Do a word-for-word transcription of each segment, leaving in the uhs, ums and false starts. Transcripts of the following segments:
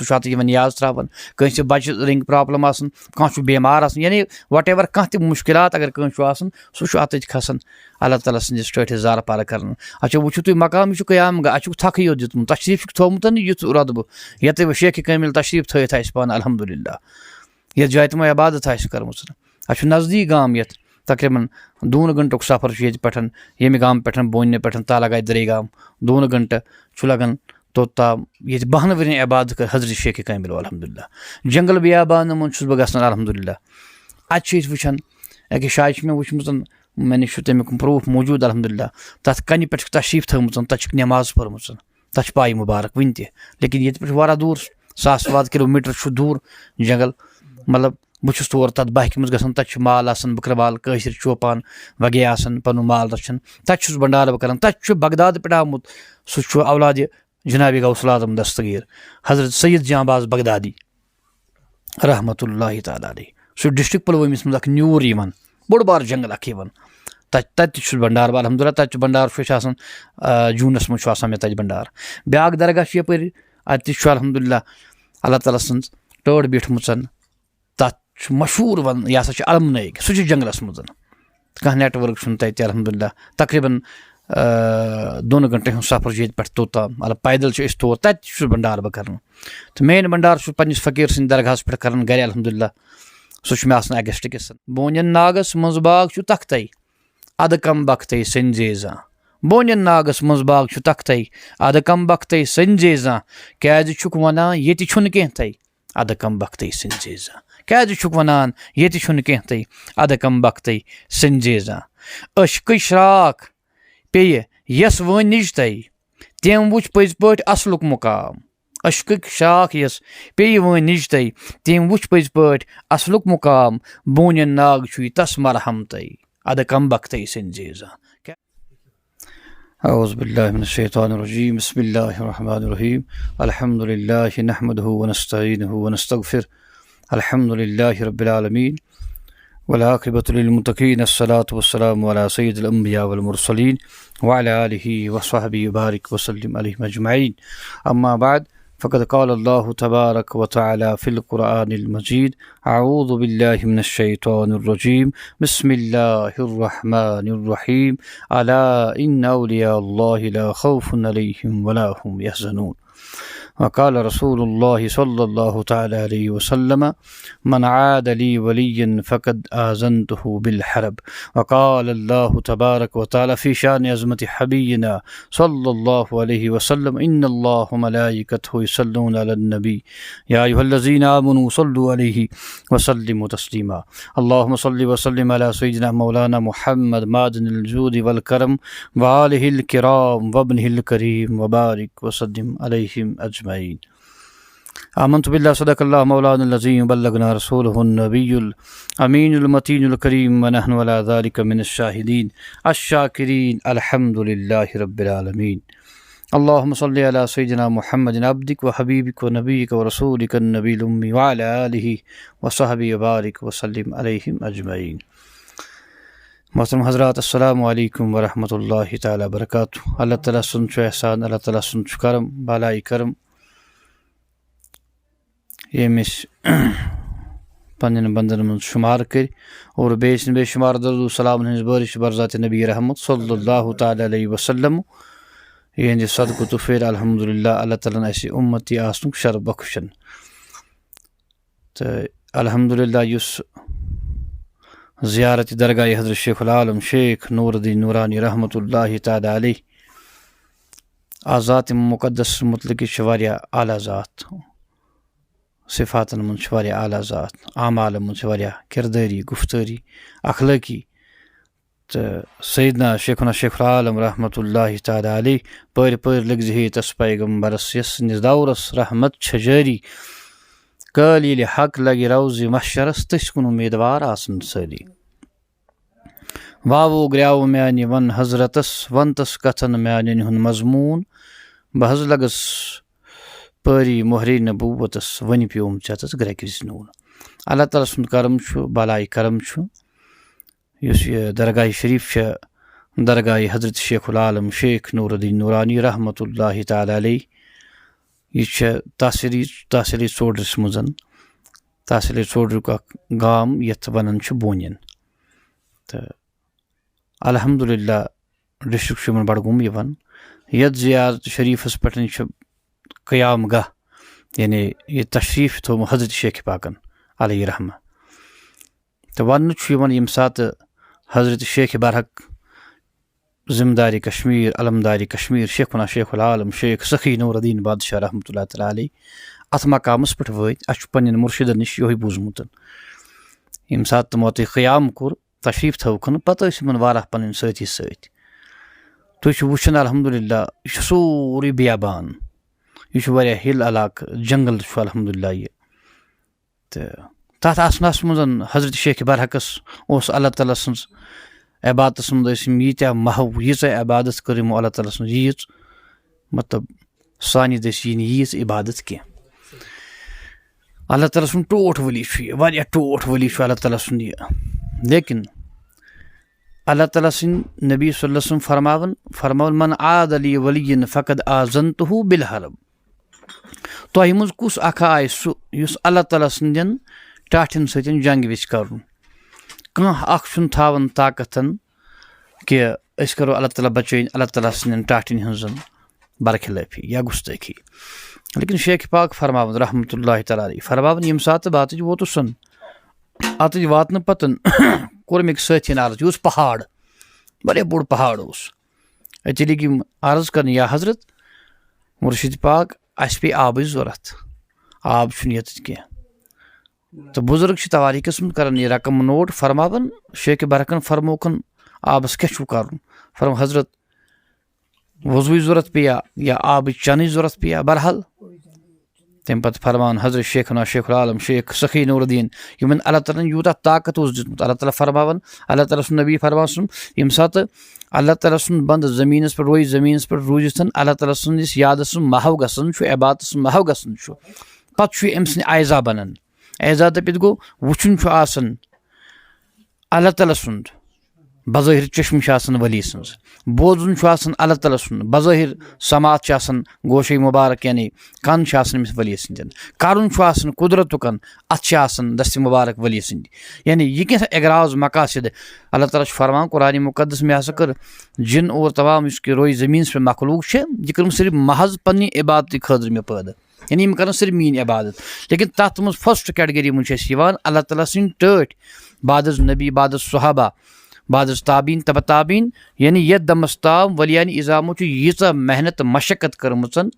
سُہ چھُ اَتھ یِوان نیاز ترٛاوان۔ کٲنٛسہِ بَچہِ رٔنٛگۍ پرابلم آسان، کانٛہہ چھُ بیمار آسان، یعنی وٹ ایور کانٛہہ تہِ مُشکلات اگر کٲنٛسہِ چھُ آسان، سُہ چھُ اَتھ تٔتھۍ کھسان، اللہ تعالیٰ سٕنٛدِس ٹٲٹھِس زارٕ پارٕ کران۔ اچھا، وٕچھِو تُہۍ، مقام یہِ چھُ قیام گاہ، اَتھ چھُکھ تھکھٕے یوت دیُتمُت، تشریٖف چھُکھ تھوٚومُت یہِ رۄتبہٕ، ییٚتہِ شیخ کٲمِل تشریٖف تھٲیِتھ آسہِ پانہٕ، الحمدللہ، یَتھ جایہِ تِمو عبادت آسہِ کٔرمٕژ۔ اَسہِ چھُ نزدیٖک گام یَتھ، تقریٖباً دوٗنہٕ گھنٹُک سفر چھُ ییٚتہِ پٮ۪ٹھ، ییٚمہِ گامہٕ پٮ۪ٹھ بونہِ پٮ۪ٹھ تالہ گاے درے گام دوٗنہٕ گھنٹہٕ چھُ لگان۔ توٚتام ییٚتہِ بہن ؤرین عبادت کٔر حضرت شیخ کامل، الحمدللہ۔ جنگل بیابانن منٛز چھُس بہٕ گژھان، الحمدللہ۔ اَتہِ چھِ أسۍ وٕچھان، أکِس جایہِ چھِ مےٚ وٕچھمٕژ، مےٚ نِش چھُ تَمیُک پروٗف موٗجوٗد، الحمدللہ۔ تَتھ کَنہِ پٮ۪ٹھ چھُکھ تشریٖف تھٲومٕژ، تَتہِ چھُکھ نٮ۪ماز پٔرمٕژ، تَتھ چھِ پایہِ مُبارک وٕنہِ تہِ۔ لیکن ییٚتہِ پٮ۪ٹھ چھُ واریاہ دوٗر، ساس وادٕ کِلوٗ میٖٹر چھُ دوٗر جنگل۔ مطلب، بہٕ چھُس تور تَتھ بایکہِ منٛز گژھان، تَتہِ چھُ مال آسان، بٔکرٕ مال، کٲشِر چوپان وغیرہ آسان، پَنُن مال رَچھان۔ تَتہِ چھُس بَنڈارٕ بہٕ کران۔ تَتہِ چھُ بغداد پٮ۪ٹھ آمُت، سُہ چھُ اولادِ جناب غوث العالم دستگیر حضرت سید جہاں باز بغدادی رحمتہ اللہ تعالیٰ علیہ۔ سُہ ڈسٹرکٹ پُلوٲمِس منٛز اکھ نیوٗر یِوان، بوٚڑ بار جنگل اکھ یِوان۔ تَتہِ، تَتہِ تہِ چھُس بنڈار بہٕ، الحمدللہ، تَتہِ چھُ بنڈار چھُ اَسہِ آسان، آ، جوٗنَس منٛز چھُ آسان مےٚ تَتہِ بنڈار۔ بیٛاکھ درگاہ چھُ یَپٲرۍ، اَتہِ تہِ چھُ الحمدللہ اللہ تعالیٰ سٕنٛز ٹٲٹھ بیٖٹھمٕژَن۔ تَتھ چھُ مشہوٗر وَن-، یہِ ہسا چھُ علم نٲیِک، سُہ چھُ جنگلَس منٛز۔ کانٛہہ نیٹورک چھُنہٕ تَتہِ، الحمدللہ۔ تقریٖباً، آ، دۄن گھنٹَن ہُنٛد سفر چھُ ییٚتہِ پٮ۪ٹھ توٚتام، مطلب، پیدل چھُ أسۍ تور، تَتہِ چھُس بنڈار بہٕ کران۔ تہٕ مین بنڈار چھُس پننِس فقیٖر سٕنٛدِ درگاہَس پٮ۪ٹھ کران گرِ، الحمدللہ۔ سُہ چھُ مےٚ آسان اگست کِس۔ بونٮ۪ن ناگَس منٛز باغ چھُ تختَے، اَدٕ کم بختَے سٔنزے زانٛہہ۔ بونٮ۪ن ناگَس منٛز باغ چھُ تختَے، اَدٕ کم بختَے سٔنزے زانٛہہ۔ کیٛازِ چھُکھ وَنان ییٚتہِ چھُنہٕ کینٛہہ تَے؟ اَدٕ کم بختٕے سٔنزے زانٛہہ۔ کیٛازِ چھُکھ وَنان ییٚتہِ چھُنہٕ کینٛہہ تَے؟ اَدٕ کم بختٕے سٔنزے زانٛہہ۔ عشقٕچ شراکھ پیٚیہِ یَس وٲنِج تَے، تٔمۍ وُچھ پٔزۍ پٲٹھۍ اصلُک مُقام۔ عشقٕکۍ شراکھ یَس پیٚیہِ وٲنِج تَے، تٔمۍ وُچھ پٔزۍ پٲٹھۍ اصلُک مُقام۔ بونٮ۪ن ناگ چھُے تَس مرہم تَے، اَدٕ کم بختٕے سٔنزے زانٛہہ۔ أعوذ بالله من الشيطان الرجيم. بسم الله الرحمن الرحيم. الحمد لله نحمده ونستعينه ونستغفره. الحمد لله رب العالمين. والعاقبة للمتقين. الصلاة والسلام على سيد الأنبياء والمرسلين وعلى آله وصحبه وبارك وسلم عليهم أجمعين. أما بعد، فقد قال الله تبارك وتعالى في القرآن المجيد: أعوذ بالله من الشيطان الرجيم. بسم الله الرحمن الرحيم. ألا إن أولياء الله لا خوف عليهم ولا هم يحزنون. وقال رسول الله صلى الله تعالى عليه وسلم: من عادى لي وليا فقد آذنته بالحرب. وقال الله تبارك وتعالى في شأن عظمة حبينا صلى الله عليه وسلم: إن الله وملائكته يصلون على النبي، يا أيها الذين آمنوا صلوا عليه وسلموا تسليما. اللهم صل وسلم على سيدنا مولانا محمد معدن الجود والكرم وآله الكرام وابنه الكريم وبارك وسلم عليهم أجمعين. آمنت بالله، صدق الله مولانا العظيم، بلغنا رسوله النبي الأمين المتين الكريم، ونحن على ذلك من الشاهدين الشاكرين، الحمد لله رب العالمين. اللهم صل على سيدنا محمد عبدك وحبيبك ونبيك ورسولك النبي الأمي وعلى آله وصحبه وبارك وسلم عليهم أجمعين. محترم حضرات، السلام علیکم ورحمۃ اللہ تعالیٰ وبرکاتہ۔ اللہ تعالیٰ سُنٛد چھُ احسان، اللہ تعالیٰ سُنٛد چھُ کرم، بالایہِ کرم، ییٚمۍ أسۍ پننٮ۪ن بندن منٛز شُمار کٔرۍ اور بیٚیہِ سٕنٛدۍ بے شُمار درود و سلامن ہٕنٛز بٲرِش بر ذات نبی رحمت صلی اللہ تعالیٰ علیہ وسلم۔ یِہنٛدِ صدقہٕ تہٕ پھِرِ الحمدللہ اللہ تعالیٰ ہن اَسہِ اُمتی آسنُک شرف بخشن۔ تہٕ الحمدللہ یُس زیارت درگاہ حضرت شیخ العالم شیخ نور الدین نورانی رحمت اللہ تعالیٰ علیہ، آ ذات مقدس متعلق چھِ واریاہ اعلیٰ ذات، صفاتن منٛز چھِ واریاہ اعلیٰ ذات، اعمالن منٛز چھِ واریاہ کردٲری، گفتٲری، اخلٲقی۔ تہٕ سیدنا شیخنا شیخ العالم رحمت اللہ تعالیٰ علیہ، پٲرۍ پٲرۍ لٔگۍ زِ ہے تس پیغمبرس یس سٕنٛدِس دورس رحمت چھےٚ جٲری۔ کٲلۍ ییٚلہِ حق لگہِ روزِ محشرس، تٔسۍ کُن اُمیدوار آسن سٲری۔ واوو گریاوٕ میانہِ ون حضرتس، ونتس کتھن میانٮ۪ن ہُنٛد مضموٗن۔ بہٕ حظ لگس پٲری مۄہرے نبوتس، وۄنۍ پیوم ژےٚ تس گرٛٮ۪کہِ زِ نوٗن۔ اللہ تعالیٰ سُنٛد کرم چھُ، بالایہِ کرم چھُ۔ یُس یہِ درگاہ شریٖف چھےٚ، درگاہ حضرت شیخ العالم شیخ نور الدین نورانی رحمت اللہ تعالیٰ علیہ، یہِ چھِ تحصیٖلی تحصیٖلی ژوڈرِس منٛز، تحصیٖلی ژوڈریُک اکھ گام، یَتھ وَنان چھِ بونِن۔ تہٕ الحمدللہ، ڈسٹرکٹ چھُ یِمن بڈگوم یِوان۔ یَتھ زیارت شریٖفس پٮ۪ٹھ چھُ قیام گاہ، یعنی یہِ تشریٖف تھوٚومُت حضرت شیخ پاکن علیہ رحمہ۔ تہٕ وننہٕ چھُ یِوان، ییٚمہِ ساتہٕ حضرت شیخ برحق، ذمہ دار کشمیر، علمدار کشمیر، شیخنا شیخ العالم شیخ سخی نور الدین بادشاہ رحمتہ اللہ تعالیٰ علیہ، اتھ مقامس پٮ۪ٹھ وٲتۍ، اسہِ چھُ پننٮ۪ن مرشدن نِش یِہوٚے بوٗزمُت۔ ییٚمہِ ساتہٕ تِمو اتہِ قیام کوٚر، تشریٖف تھٲوکھن، پتہٕ ٲسۍ یِمن واریاہ پنٕنۍ سٲتھی سۭتۍ۔ تُہۍ چھِو وٕچھان، الحمدللہ، یہِ چھُ سورُے بیابان، یہِ چھُ واریاہ ہِل علاقہٕ، جنگل چھُ الحمدللہ یہِ۔ تہٕ تَتھ آسنَس منٛز حضرت شیخ برحقس اوس اللہ تعالیٰ سٕنٛز عبادتس منٛز، ٲسۍ یِم ییٖتیٛاہ محو، ییٖژاہ عبادت کٔر یِمو اللہ تعالیٰ سٕنٛز، ییٖژ، مطلب، سانہِ دٔسۍ یی نہٕ ییٖژ عبادت کینٛہہ۔ اللہ تعالیٰ سُنٛد ٹوٹھ ولی چھُ یہِ، واریاہ ٹوٹھ ولی چھُ اللہ تعالیٰ سُنٛد یہِ۔ لیکن اللہ تعالیٰ سٕنٛدۍ نبی صلی اللہ علیہ وسلم فرماوان، فرماوان، "من عاد لی ولین فقد آذنتہ بالحرب۔" تۄہہِ منٛز کُس اکھ آسہِ سُہ یُس اللہ تعالیٰ سٕنٛدٮ۪ن ٹاٹھٮ۪ن سۭتۍ جنگ ویژھِ کرُن؟ کانٛہہ اکھ چھُنہٕ تھاوان طاقتن کہِ أسۍ کرو اللہ تعالیٰ بچٲوِن اللہ تعالیٰ سٕنٛدٮ۪ن ٹاٹھٮ۪ن ہٕنٛز برخلٲفی یا گُستٲخی۔ لیکن شیخ پاک فرماوان رحمتہ اللہ تعالیٰ علیہ، فرماوان، ییٚمہِ ساتہٕ بہٕ اتٕج ووتُس، اتٕج واتنہٕ پتہٕ کوٚر مےٚ أکۍ سٲتھین عرض، یہِ اوس پہاڑ، واریاہ بوٚڑ پہاڑ اوس۔ أتی لٔگۍ یِم عرض کرنہِ، یا حضرت مرشد پاک، اسہِ پیٚیہِ آبٕچ ضروٗرت، آب چھُنہٕ ییٚتٮ۪تھ کینٛہہ۔ تہٕ بُزرگ چھِ توٲریٖخس منٛز کران یہِ رقم نوٹ، فرماوان، شیخ برحقن فرموکھن، آبس کیٛاہ چھُو کرُن؟ فرمو، حضرت، وضوٕچ ضروٗرت پیٚیا یا آبٕچ چنٕچ ضروٗرت پیٚیا؟ بہرحال، تَمہِ پتہٕ فرمان حضرت شیخنا شیخ العالم شیخ سخی نور الدین، یِمن اللہ تعالیٰ ہن یوٗتاہ طاقت اوس دیُتمُت، اللہ تعالیٰ فرماوان، اللہ تعالیٰ سُنٛد نبی فرمان سُنٛد، ییٚمہِ ساتہٕ اللہ تعالیٰ سُنٛد بنٛدٕ زٔمیٖنس پٮ۪ٹھ روزِ، زٔمیٖنس پٮ۪ٹھ روٗزِتھ اللہ تعالیٰ سٕنٛدِس یادس سُنٛد محو گژھان چھُ، عبادتس سُنٛد محو گژھان چھُ، پتہٕ چھُ یہِ أمۍ سٕنٛدِ عیزا بنان۔ عیزا دٔپِتھ گوٚو، وٕچھُن چھُ آسان اللہ تعالیٰ سُنٛد، بظٲہر چشم چھُ آسان ولی سٕنٛز، بوزُن چھُ آسان اللہ تعالیٰ سُنٛد، بظٲہر سماعت چھِ آسان گوشے مبارک، یعنی کن چھِ آسان أمِس ولی سٕنٛدٮ۪ن، کرُن چھُ آسان قدرتُکن، اتھ چھِ آسان دست مبارک ولی سٕنٛدِ۔ یعنی یہِ کینٛہہ اگراض مقاصد اللہ تعالیٰ چھُ فرمان قرآن مقدس، مےٚ ہسا کٔر جن اور تمام یُس کہِ روی زٔمیٖنس پٮ۪ٹھ مخلوق چھِ، یہِ کٔرمٕژ صرف محض پننہِ عبادتہٕ خٲطرٕ مےٚ پٲدٕ۔ یعنی یِم کرن صرف میٲنۍ عبادت۔ لیکن تتھ منٛز فرسٹ کیٹگری منٛز چھِ أسۍ یِوان اللہ تعالیٰ سٕنٛدۍ ٹٲٹھۍ، بعد از نبی، بعد از صحابہ، بعد از تابعین، تبع تابعین، یعنی یتھ دمس تام ولیان عظامو چھُ ییٖژاہ محنت تہٕ مشقت کٔرمٕژن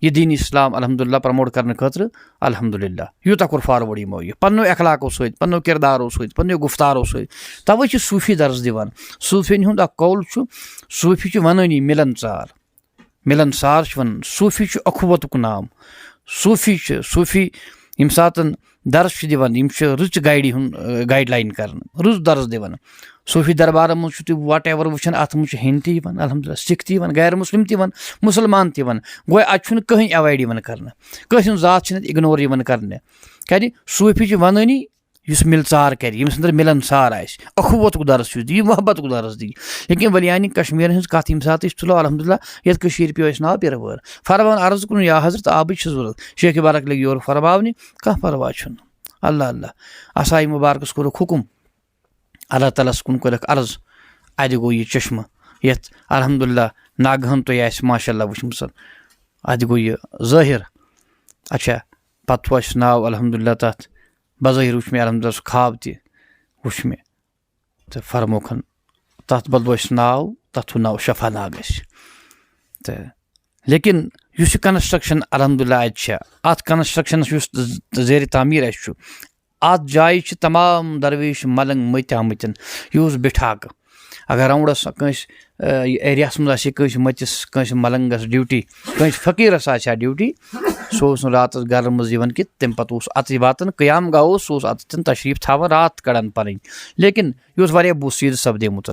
یہِ دین اسلام الحمدللہ پروموٹ کرنہٕ خٲطرٕ۔ الحمدللہ، یوٗتاہ کوٚر فاروٲڈ یِمو یہِ پننیو اخلاقو سۭتۍ، پننیو کردارو سۭتۍ، پننیو گفتارو سۭتۍ۔ توے چھِ صوفی درس دِوان۔ صوفین ہُنٛد اکھ قول چھُ، صوفی چھُ ونٲنی مِلن ژار۔ مِلن سار چھِ وَنان، صوٗفی چھُ اخوتُک نام۔ صوٗفی چھِ، صوٗفی ییٚمہِ ساتَن درس چھِ دِوان، یِم چھِ رٕژ گایڈِ ہُنٛد، ٲ، گایڈ لاین کران، رٕژ درس دِوان۔ صوٗفی دربارَن منٛز چھُ تُہۍ واٹ ایور وٕچھان، اَتھ منٛز چھِ ہِنٛدۍ تہِ یِوان، الحمدللہ، سِکھ تہِ یِوان، غیر مُسلِم تہِ یِوان، مُسلمان تہِ یِوان۔ گویا اَتہِ چھُنہٕ کٕہٕنۍ ایوایڈ یِوان کرنہٕ، کٲنٛسہِ ہُنٛد ذات چھِنہٕ اَتہِ اِگنور یِوان کرنہٕ۔ کیٛازِ صوٗفی چھِ وَنٲنی یُس مِلژار کَرِ، ییٚمِس أنٛدرٕ مِلنسار آسہِ، اخوتُک درس یُس دِیہِ، محبتُک درس دِیہِ۔ لیکن ولیانِ کشمیٖرَن ہٕنٛز کَتھ ییٚمہِ ساتہٕ أسۍ تُلو، الحمدللہ، یَتھ کٔشیٖرِ پیوٚو اَسہِ ناو پیرٕ وٲر۔ فرمان عرض کوٚرُن، یا حضرت، آبٕچ چھِ ضوٚرَتھ۔ شیخ مبارک لٔگۍ یورٕ فرماونہِ، کانٛہہ پرواے چھُنہٕ۔ اللہ اللہ، عصایہِ مبارکَس کوٚرُکھ حُکُم، اللہ تعالیٰ ہَس کُن کوٚرُکھ عرض، اَتہِ گوٚو یہِ چشمہٕ، یَتھ الحمدللہ ناگہَن تۄہہِ آسہِ ماشاءاللہ وٕچھمٕژ، اَتہِ گوٚو یہِ ظٲہِر۔ اچھا، پَتہٕ تھوٚو اَسہِ ناو الحمدللہ تَتھ، بظٲہِر وٕچھ مےٚ الحمدللہ سُہ خواب تہِ وٕچھ مےٚ، تہٕ فرموکھن تَتھ بدلو اَسہِ ناو، تَتھ تھوٚو ناو شفا ناگ اَسہِ۔ تہٕ لیکن یُس یہِ کنسٹرکشن الحمدللہ اَتہِ چھےٚ، اَتھ کنسٹرکشنس یُس زیرِ تعمیٖر اَسہِ چھُ، اَتھ جایہِ چھِ تمام درویش ملنگ مٔتۍ آمٕتۍ۔ یہِ اوس بِٹھاکہٕ۔ اگر راوُنڈس کٲنٛسہِ، آ، یہِ ایریاہس منٛز آسہِ کٲنٛسہِ مٔتِس، کٲنٛسہِ ملنگس ڈیوٹی، کٲنٛسہِ فقیٖرس آسہِ ہا ڈیوٹی، سُہ اوس نہٕ راتس گرن منٛز یِوان کہِ تَمہِ پتہٕ اوس اَتہِ واتان، قیام گاہ اوس، سُہ اوس اَتٮ۪تھ تشریٖف تھاوان، راتھ کڑان پنٕنۍ۔ لیکن یہِ اوس واریاہ بوٚڑ سیٖد سپدیمُت۔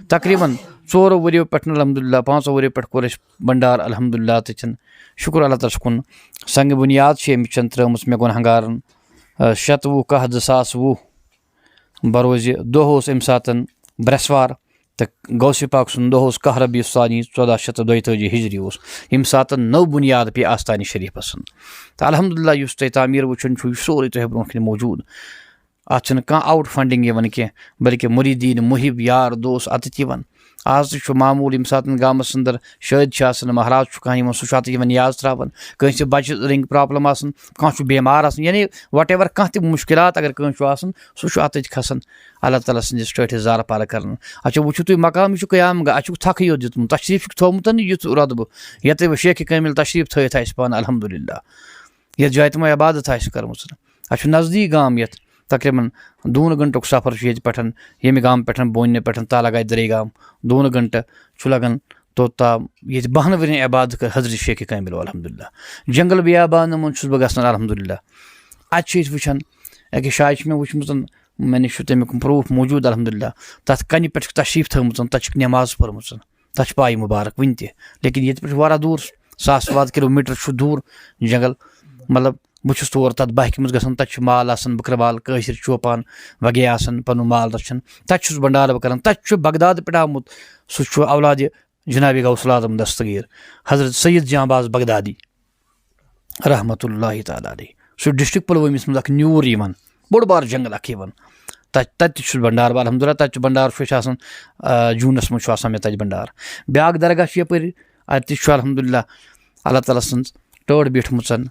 تقریباً ژورو ؤریو پٮ۪ٹھ، الحمدللہ، پانٛژو ؤریو پٮ۪ٹھ کوٚر اَسہِ بنڈار، الحمدللہ، تہٕ چھِن شُکر اللہ تعالیٰ ہَس کُن۔ سنگِ بُنیاد چھِ اَمِچ چھَن ترٲومٕژ مےٚ گۄنہگارن، آ، شَتوُہ کاہ زٕ ساس وُہ بروزِ دۄہ اوس اَمہِ ساتَن برٛٮ۪سوار، تہٕ غوث پاک سُنٛد دۄہ اوس کاہ ربیع الثانی، ژۄداہ شیٚتھ تہٕ دۄیہِ تٲجی ہجری اوس، ییٚمہِ ساتہٕ نٔو بُنیاد پیٚیہِ آستانہِ شریٖفَس۔ تہٕ الحمدللہ، یُس تۄہہِ تعمیٖر وٕچھُن چھُو، یہِ سورُے تۄہہِ برونٛہہ کَنہِ موجوٗد۔ اَتھ چھُنہٕ کانٛہہ آوُٹ فنڈنگ یِوان کینٛہہ، بلکہِ مُریٖدیٖن، محب، یار، دوس اَتٮ۪تھ یِوان۔ آز تہِ چھُ معموٗل، ییٚمہِ ساتہٕ گامَس اَندر شٲعد چھِ آسان، مہراز چھُ کانٛہہ یِوان، سُہ چھُ اَتٮ۪تھ یِوان نیاز ترٛاوان۔ کٲنٛسہِ بَچہِ رٔنٛگۍ پرابلم آسان، کانٛہہ چھُ بیمار آسان، یعنی وٹ ایور کانٛہہ تہِ مُشکِلات اگر کٲنٛسہِ چھُ آسان، سُہ چھُ اَتٮ۪تھ کھسان اللہ تعالیٰ سٕنٛدِس ٹٲٹھِس زارٕ پارٕ کرنہٕ۔ اچھا، وٕچھِو تُہۍ مقام، یہِ چھُ قیام گاہ، اَتہِ چھُکھ تھکھٕے یوت دیُتمُت، تشریٖف چھُکھ تھوٚومُت یہِ رۄتبہٕ، ییٚتہِ شیخ کامل تشریٖف تھٲیِتھ آسہِ پانہٕ، الحمدللہ، یَتھ جایہِ تِمو عبادت آسہِ کٔرمٕژ۔ اَسہِ چھُ نزدیٖک گام یَتھ، تقریٖباً دوٗنہٕ گھنٹُک سفر چھُ ییٚتہِ پٮ۪ٹھ، ییٚمہِ گامہٕ پٮ۪ٹھ، بونہِ پٮ۪ٹھ تالہ گاے دٔرے گام، دوٗنہٕ گھنٹہٕ چھُ لگان توٚت تام۔ ییٚتہِ بَہَن ؤرِین عبادت کٔر حضرت شیخ کامل، الحمدللہ۔ جنگل بیابانَن منٛز چھُس بہٕ گژھان، الحمدللہ۔ اَتہِ چھِ أسۍ وٕچھان، أکِس جایہِ چھِ مےٚ وٕچھمٕژ، مےٚ نِش چھُ تَمیُک پروٗف موجوٗد، الحمدللہ۔ تَتھ کَنہِ پٮ۪ٹھ چھُ تشریٖف تھٲومٕژ، تَتہِ چھِکھ نٮ۪ماز پٔرمٕژ، تَتھ چھِ پاے مُبارک وٕنہِ تہِ۔ لیکن ییٚتہِ پٮ۪ٹھ چھُ واریاہ دوٗر، ساس وادٕ کِلوٗ میٖٹر چھُ دوٗر جنگل، مطلب، بہٕ چھُس تور تَتھ بایکہِ منٛز گژھان، تَتہِ چھُ مال آسان، بٔکرٕ مال، کٲشِر چوپان وغیرہ آسان، پَنُن مال رَچھان۔ تَتہِ چھُس بَنڈارٕ بہٕ کران۔ تَتہِ چھُ بغداد پٮ۪ٹھ آمُت، سُہ چھُ اولادِ جناب غوث العظم دستگیر حضرت سید جانباز بغدادی رحمت اللہ تعالیٰ علیہ۔ سُہ ڈسٹرکٹ پُلوٲمِس منٛز اکھ نیوٗر یِوان، بوٚڑ بار جنگل اکھ یِوان۔ تَتہِ، تَتہِ تہِ چھُس بنڈار بہٕ، الحمدللہ، تَتہِ چھُ بنڈار چھُ اَسہِ آسان، آ، جوٗنَس منٛز چھُ آسان مےٚ تَتہِ بنڈار۔ بیٛاکھ درگاہ چھُ یَپٲرۍ، اَتہِ تہِ چھُ الحمدللہ اللہ تعالیٰ سٕنٛز ٹٲٹھ بیٖٹھمٕژَن۔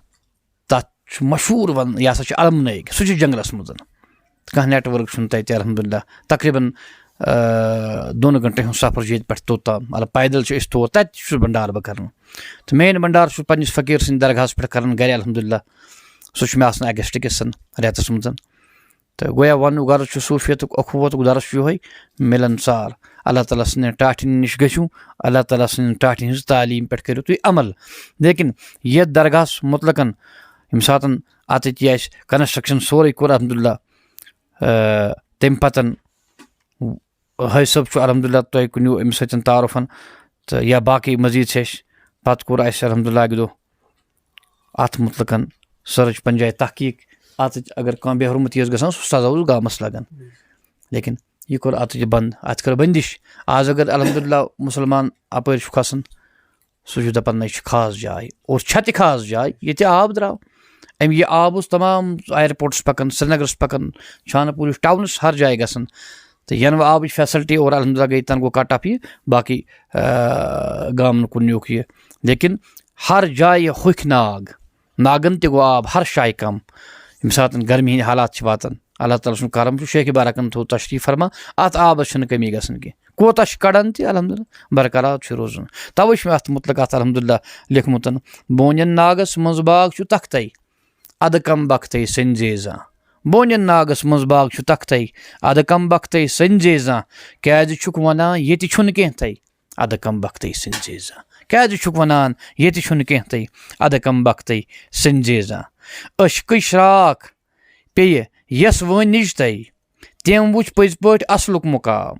تَتھ چھُ مشہوٗر وَن-، یہِ ہسا چھُ علم نٲیِک، سُہ چھُ جنگلَس منٛز۔ کانٛہہ نیٹورک چھُنہٕ تَتہِ، الحمدللہ۔ تقریٖباً، آ، دۄن گھنٹَن ہُنٛد سفر چھُ ییٚتہِ پٮ۪ٹھ توٚت تام، مطلب، پیدل چھِ أسۍ تور، تَتہِ چھُس بنڈار بہٕ کران۔ تہٕ مین بنڈار چھُس پننِس فقیٖر سٕنٛدِ درگاہَس پٮ۪ٹھ کران گرِ، الحمدللہ۔ سُہ چھُ مےٚ آسان اکِس ٹِکِس رٮ۪تَس منٛز۔ تہٕ گویا وَنُن غرض چھُ، صوٗفیتُک، اخوتُک درس چھُ یِہوٚے، مِلَن سار۔ اللہ تعالیٰ سٕنٛدٮ۪ن ٹاٹھٮ۪ن نِش گٔژھِو، اللہ تعالیٰ سٕنٛدٮ۪ن ٹاٹھٮ۪ن ہٕنٛز تعلیٖم پٮ۪ٹھ کٔرِو تُہۍ عمل۔ لیکن یَتھ درگاہَس مُطلقاً ییٚمہِ ساتَن اَتٮ۪تھ یہِ اَسہِ کنسٹرکشن سورُے کوٚر، الحمدللہ، آ، تَمہِ پَتَن حٲج صٲب چھُ الحمدللہ تۄہہِ کُنیو أمِس سۭتۍ تعارُفن تہٕ یا باقٕے مزیٖد چھِ اَسہِ، پَتہٕ کوٚر اَسہِ الحمدللہ اَکہِ دۄہ اَتھ مُتعلقن سٔرٕچ پنٛنہِ جایہِ تحقیٖق۔ اَتھ اگر کانٛہہ بے حرمتی ٲس گژھان، سُہ سزا اوس گامَس لگان۔ لیکن یہِ کوٚر اَتھ یہِ بنٛد، اَتھ کٔر بندش۔ آز اگر الحمدللہ مُسلمان اَپٲرۍ چھُ کھسان، سُہ چھُ دَپان، نہ، یہِ چھِ خاص جاے، اور چھےٚ تہِ خاص جاے، ییٚتہِ آب درٛاو۔ أمۍ یہِ آب اوس تمام ایئرپورٹس پکان، سرینگرس پکان، چھانہٕ پوٗرِس ٹاونس ہر جایہِ گژھان۔ تہٕ ینہٕ وۄنۍ آبٕچ فیسلٹی اور الحمدللہ گٔے، تنہٕ گوٚو کٹ آف یہِ باقٕے، آ، گامن کُن نیوٗکھ یہِ۔ لیکن ہر جایہِ ہوٚکھۍ ناگ، ناگن تہِ گوٚو آب ہر جایہِ کم۔ ییٚمہِ ساتہٕ گرمی ہٕنٛدۍ حالات چھِ واتان، اللہ تعالیٰ سُنٛد کرم چھُ، شیخ برکتن تھوٚو تشریٖف فرما، اتھ آبس چھنہٕ کمی گژھان کینٛہہ۔ کوتاہ چھِ کڑان تہِ الحمدللہ برقرار چھُ روزان۔ توے چھُ مےٚ اتھ مُتعلق اتھ الحمدللہ لیوٚکھمُت، بونٮ۪ن ناگس منٛز باغ چھُ تختَے، ادٕ کم بختے سٔنزے زانٛہہ۔ بونٮ۪ن ناگس منٛز باغ چھُ تختَے، ادٕ کم بختے سٔنزے زانٛہہ۔ کیازِ چھُکھ ونان ییٚتہِ چھُنہٕ کینٛہہ تھے، ادٕ کم بختے سٔنزے زانٛہہ۔ کیازِ چھُکھ ونان ییٚتہِ چھُنہٕ کینٛہہ تھے، ادٕ کم بختے سٔنزے زانٛہہ۔ عشقٕچ شراکھ پیٚیہِ یَس وٲنِج تَے، تٔمۍ وُچھ پٔزۍ پٲٹھۍ اصلُک مُقام۔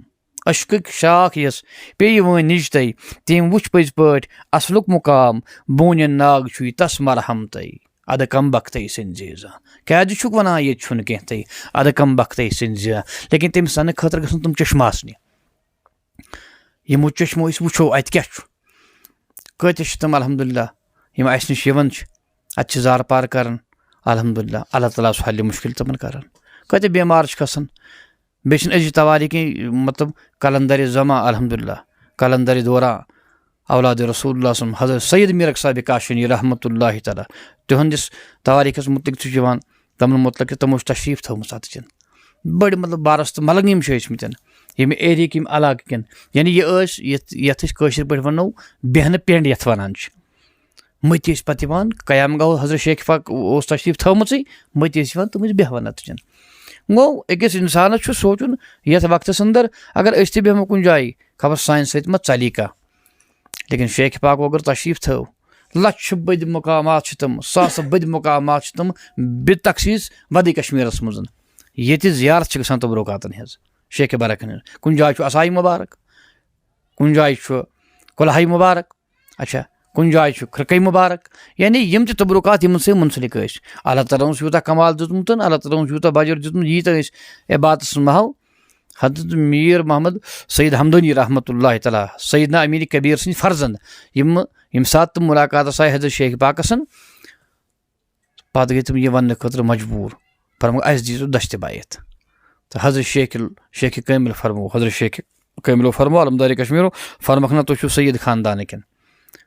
عشقٕکۍ شاخ یَس پیٚیہِ وٲنِج تَے، تٔمۍ وُچھ پٔزۍ پٲٹھۍ اصلُک مُقام۔ بونٮ۪ن ناگ چھُے تَس مرہم تَے، ادٕ کم بختے سٔنزے زانٛہہ۔ کیازِ چھُکھ ونان ییٚتہِ چھُنہٕ کینٛہہ تَے، ادٕ کم بختے سٔنزے زانٛہہ؟ لیکن تٔمِس وننہٕ خٲطرٕ گژھن تِم چشمہٕ آسنہِ۔ یِمو چشمو أسۍ وٕچھو اَتہِ کیٛاہ چھُ۔ کۭتیاہ چھِ تِم الحمدللہ یِم اَسہِ نِش یِوان چھِ، اَتہِ چھِ زارٕ پار کران، الحمدللہ، اللہ تعالیٰ ہَس حل مُشکِل تِمن کران۔ کۭتیاہ بیمار چھِ کھسان، بیٚیہِ چھِنہٕ أزِچ توٲریٖخ کینٛہہ، مطلب، قلندر زمان، الحمدللہ، قلندر دوران، اولاد رسول اللہ صلی اللہ علیہ وسلم، حضرت سید میرک صاحب کاشانی رحمۃ اللہ تعالیٰ، تِہنٛدِس توٲریٖخس مُتعلق تہِ چھُ یِوان، تِمن مُتعلق کہِ تِمو چھِ تشریٖف تھٲومٕژ اَتھ جایہِ۔ بٔڑۍ، مطلب، بارس تہٕ ملنگ یِم چھِ ٲسۍ مٕتۍ، ییٚمہِ ایریا کہِ یِم علاقہٕ کٮ۪ن، یعنی یہِ ٲسۍ یَتھ، یَتھ أسۍ کٲشِر پٲٹھۍ وَنو بیہنہٕ پینڈ یَتھ وَنان چھِ۔ مٔتۍ ٲسۍ پَتہٕ یِوان، قیام گاہ حضرت شیخ پاک اوس تشریٖف تھٲومٕژٕے، مٔتۍ ٲسۍ یِوان تِم ٲسۍ بیہوان اَتھ جایہِ۔ گوٚو، أکِس اِنسانَس چھُ سونٛچُن، یَتھ وقتَس اندر اگر أسۍ تہِ بیٚہمو کُنہِ جایہِ، خبر سانہِ سۭتۍ ما ژَلی کانٛہہ۔ لیکن شیخ پاک اگر تشریٖف تھٲو، لَچھِ بٔدۍ مقامات چھِ تِم، ساسہٕ بٔدۍ مقامات چھِ تِم، بے تخصیٖص وَدٕے کشمیٖرَس منٛز، ییٚتہِ زیارت چھِ گژھان تبرکاتَن ہٕنٛز، شیخ برکتَن ہٕنٛز۔ کُنہِ جایہِ چھُ عصایہِ مُبارک، کُنہِ جایہِ چھُ کلہاے مُبارک، اچھا، کُنہِ جایہِ چھُ کھرکے مُبارک، یعنی یِم تہِ تبرکات یِمن سۭتۍ منسلک ٲسۍ۔ اللہ تعالیٰ ہن اوس یوٗتاہ کمال دیُتمُت، اللہ تعالیٰ ہن اوس یوٗتاہ بجر دیُتمُت، ییٖتیٛاہ أسۍ عبادتس منٛز ہاو، حضرت میر محمد سید ہمدانی رحمتہ اللہ تعالیٰ، سیدنا امیر کبیر سٕنٛدۍ فرزند، یِم ییٚمہِ ساتہٕ تِم ملاقاتس آیہِ حضرت شیخ پاکس سۭتۍ، پتہٕ گٔے تِم یہِ وننہٕ خٲطرٕ مجبوٗر، فرموو، "اسہِ دیٖزیو دستہِ بیعت۔" تہٕ حضرت شیخ، شیخ کٲمل فرموو، حضرت شیخ کٲملو فرموو، علمدار کشمیرو فرموکھ، نہ، تُہۍ چھِو سید خاندانٕکٮ۪ن،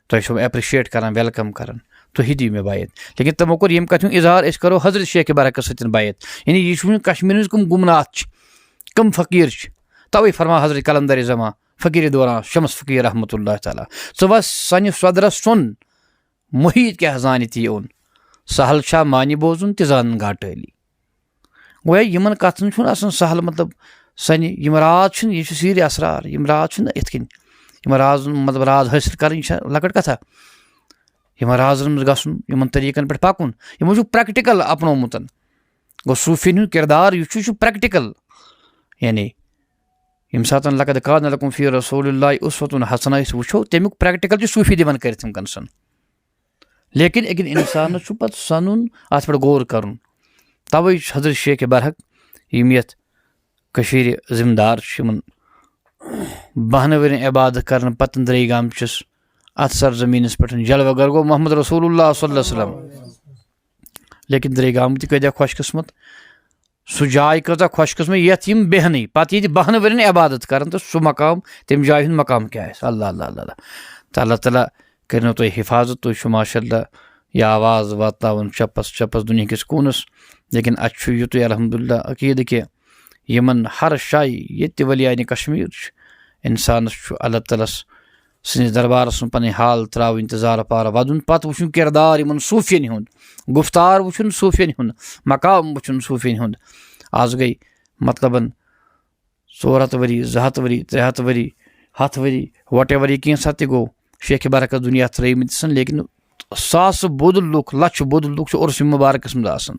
تۄہہِ چھُو appreciate کران، welcome کران، تُہی دِیِو مےٚ بیعت۔ لیکن تِمو کوٚر ییٚمہِ کتھِ ہُنٛد اظہار، أسۍ کرو حضرت شیخ برحقس سۭتۍ بیعت۔ یعنی یہِ چھُ وٕنہِ کشمیٖرس منٛز کٕم گمنات چھِ، کٕم فقیٖر چھِ، توے فرما حضرت قلندر زمان، فقیٖر دوران شمس فقیٖر رحمتہ اللہ تعالیٰ، ژٕ وَس سانہِ صدرس سُن، محیط کیٛاہ زانہِ تی اوٚن۔ سہل چھا معنی بوزُن تہِ زانن گاٹٲلی۔ گویا یِمن کتھن چھُنہٕ آسان سہل، مطلب، سنہِ یِم راز چھِنہٕ، یہِ چھُ سیٖرِ اسرار، یِم راز چھِنہٕ یِتھ کٔنۍ، یِم راز، مطلب، راز حٲصِل کرٕنۍ چھےٚ لۄکٕٹ کتھا۔ یِمن رازن منٛز گژھُن، یِمن طریٖقن پٮ۪ٹھ پکُن، یِمو چھُ پریکٹیکل اپنومُت۔ گوٚو صوٗفین ہُنٛد کردار یُس چھُ، یہِ چھُ پریکٹیکل۔ یعنی ییٚمہِ ساتہٕ لقد کان لکم فی رسول اللہ اسوۃ حسنہ أسۍ وٕچھو، تَمیُک پریکٹیکل چھُ صوٗفی دِوان کٔرِتھ تِم کنسن۔ لیکن أکِس اِنسانَس چھُ پَتہٕ سَنُن، اَتھ پٮ۪ٹھ غور کَرُن۔ تَوَے چھُ حضرت شیخ برحق، یِم یَتھ کٔشیٖرِ ذِمہٕ دار چھِ، یِمَن بَہَن ؤرِین عبادت کَرنہٕ پَتہٕ درٛے گامچِس اَتھ سرزٔمیٖنَس پٮ۪ٹھ جلوٕ گر گوٚو محمد رسول اللہ صلی اللہ علیہ وسلم۔ لیکن درٛے گام تہِ کۭتیٛاہ خۄش قٕسمت، سُہ جاے کۭژاہ خۄش قٕسمت، یَتھ یِم بیٚہنٕے، پَتہٕ ییٚتہِ بَہَن ؤرِین عبادت کَرَن، تہٕ سُہ مقام، تَمہِ جایہِ ہُنٛد مقام کیٛاہ آسہِ؟ اللہ، اللہ، اللہ، اللہ۔ تہٕ اللہ تعالیٰ کٔرِنو تۄہہِ حِفاظت، تُہۍ چھِو ماشاء اللہ یہِ آواز واتناوان چَپَس چَپَس دُنیاہکِس کوٗنَس۔ لیکن اَسہِ چھُ یُتُے الحمدللہ عقیٖدٕ کہِ یِمَن ہر جایہِ ییٚتہِ تہِ ولیانِ کشمیٖر چھُ، اِنسانَس چھُ اللہ تعالیٰ ہَس سٕنٛدِس دربارَس منٛز پَنٕنۍ حال ترٛاوٕنۍ تہٕ زارٕ پار وَدُن، پَتہٕ وٕچھُن کِردار یِمَن صوٗفیَن ہُنٛد، گُفتار وٕچھُن صوٗفیَن ہُنٛد، مقام وٕچھُن صوٗفیَن ہُنٛد۔ آز گٔے مطلباً ژور ہَتھ ؤری، زٕ ہَتھ ؤری، ترٛےٚ ہَتھ ؤری، ہَتھ ؤری، whatever یہِ کینٛژھا تہِ گوٚو، شیخ برکت دُنیا ترٛٲومٕتۍ سن، لیکن ساسہٕ بوٚد لُکھ، لَچھٕ بوٚد لُکھ چھِ عرس مبارکس منٛز آسان۔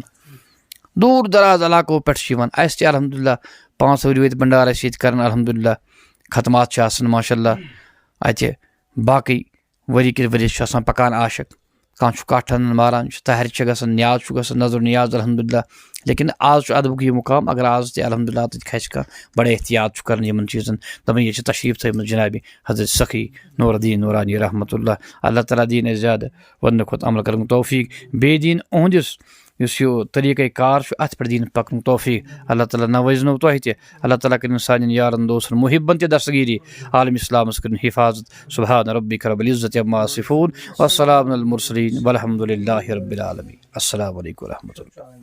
دوٗر دراز علاقو پٮ۪ٹھ چھِ یِوان۔ اَسہِ تہِ الحمدللہ پانٛژھ ؤری وٲتۍ بنڈار اَسہِ ییٚتہِ کران، الحمدللہ ختمات چھِ آسان ماشاءاللہ اَتہِ۔ باقٕے ؤری کِس ؤریَس چھُ آسان پکان عاشق۔ کانٛہہ چھُ کَٹھ اَنان، ماران چھُ، تَہَرِ چھِ گژھان، نیاز چھُ گژھان، نظر و نیاز الحمدللہ۔ لیکن آز چھُ اَدبُک یہِ مقام، اگر آز تہِ الحمدللہ تَتہِ کھسہِ کانٛہہ، بڑٕ احتیاط چھُ کران یِمن چیٖزن۔ دَپان، ییٚتہِ چھِ تشریٖف تھٲومٕژ جنابِ حضرت سخی نور الدین نورانی رحمتہ اللہ۔ اللہ تعالیٰ دِیِن اَسہِ زیادٕ وَننہٕ کھۄتہٕ عمل کرنُک توفیٖق۔ بیٚیہِ دِیِن اُہُنٛدِس یُس یہِ طریٖقے کار چھُ، اَتھ پٮ۪ٹھ دِیِن پَکنُک توفیٖق۔ اللہ تعالیٰ نوٲزنو تۄہہِ تہِ۔ اللہ تعالیٰ کٔرِن سانٮ۪ن یارن دوستن محبن تہِ دستگیٖری۔ عالم اسلامس کٔرِن حفاظت۔ سبحان ربک رب العزت عما یصفون۔ والسلام علی المرسلین۔ والحمد للہ رب العالمین۔ السلام علیکم ورحمۃ اللہ۔